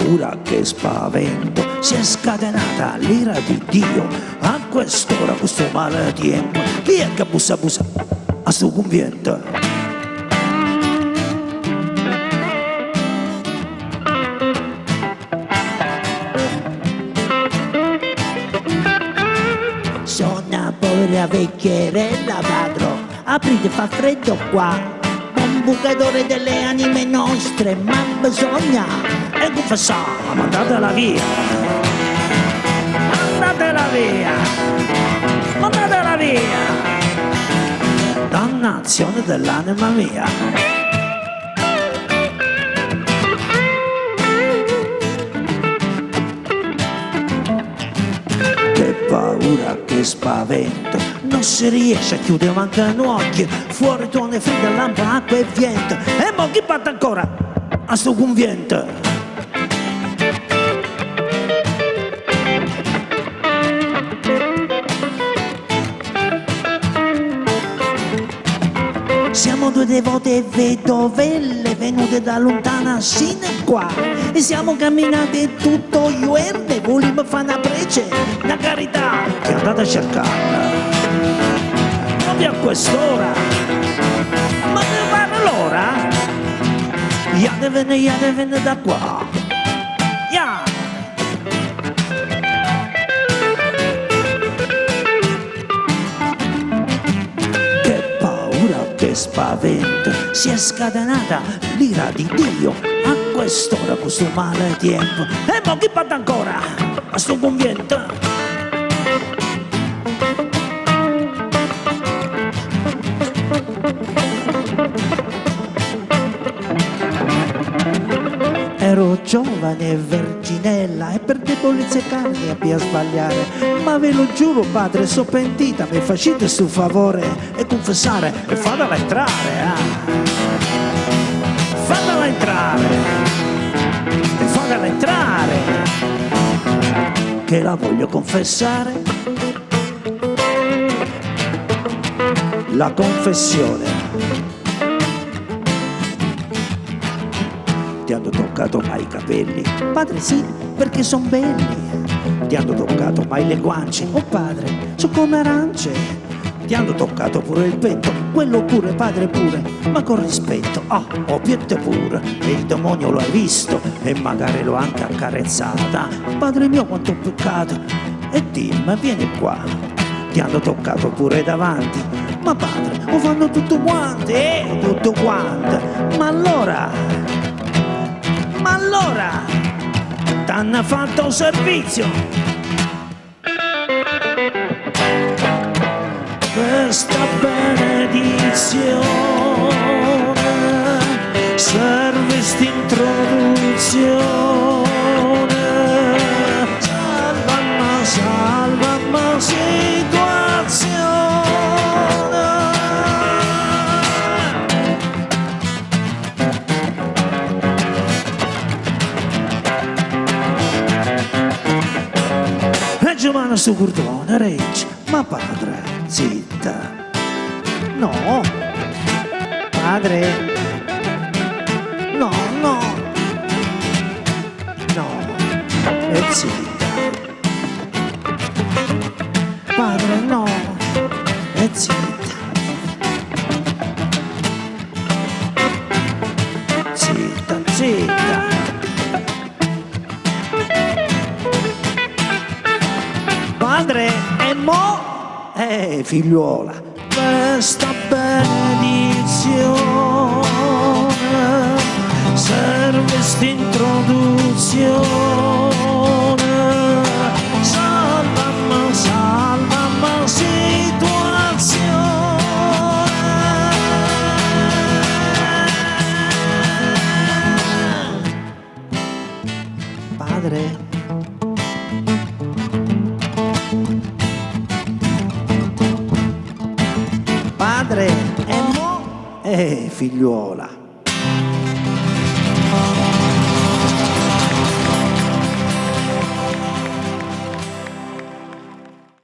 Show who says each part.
Speaker 1: paura, che spavento, si è scatenata l'ira di Dio, a quest'ora cu stu maletiempo, chi è che bussa bussa a stu cunviento? So' na povera vecchierella, padro', aprite fa freddo qua, Buon bucatore delle anime nostre, ma bisogna 'e cunfessà, mandatela via, mandatela via, mandatela via, dannazione dell'anima mia. Che paura, che spavento, non si riesce a chiudere manco n'uocchio, fuori tuono e friddo, lampa, acqua e viento, e mo chi batte ancora a stu cunviento? Siamo due devote vedovelle venute da luntana sine qua e siamo camminate tutto juerne, vulimmo fa' na prece, na carità che andate a cercarla proprio a quest'ora? Ma ve pare l'ora? Jatevene, jatevene da qua. Ja! Che paura, che spavento, si è scatenata l'ira di Dio a quest'ora cu stu maletiempo. E mo chi batte ancora a stu cunviento? Ero giovane e verginella e per debolezza 'e carne ebbi a sbagliare, ma ve lo giuro padre so' pentita, me facite stu favore 'e cunfessare e fatela entrare, ah. Fatela entrare, e fatela entrare, che la voglio confessare. La confessione. Ti hanno toccato mai i capelli? Padre sì, perché son belli. Ti hanno toccato mai le guance? Oh padre, so' come arance. Ti hanno toccato pure il petto? Quello pure, padre pure, ma con rispetto. Ah, 'o pietto pure, e il demonio lo hai visto e magari l'ho anche accarezzata. Padre mio quanto ho peccato. E dimme, vieni qua, ti hanno toccato pure davanti? Ma padre, 'o fanno tuttu quante, eh, tuttu quante! Ma allora, ma allora, t'hanno fatto 'o servizio? Chesta benedizione serve st'introduzione salvamma salvamma situazione. Regge mano stu curdone, regge, ma padre, zitta. No, padre, no, no, no, e zitta. Padre, no, e zitta. Zitta, zitta. Padre, e mo? Eh, figliuola, questa benedizione serve st'introduzione. Salvamma, salvamma situazione. Padre. Padre, e mo? Eh, figliuola.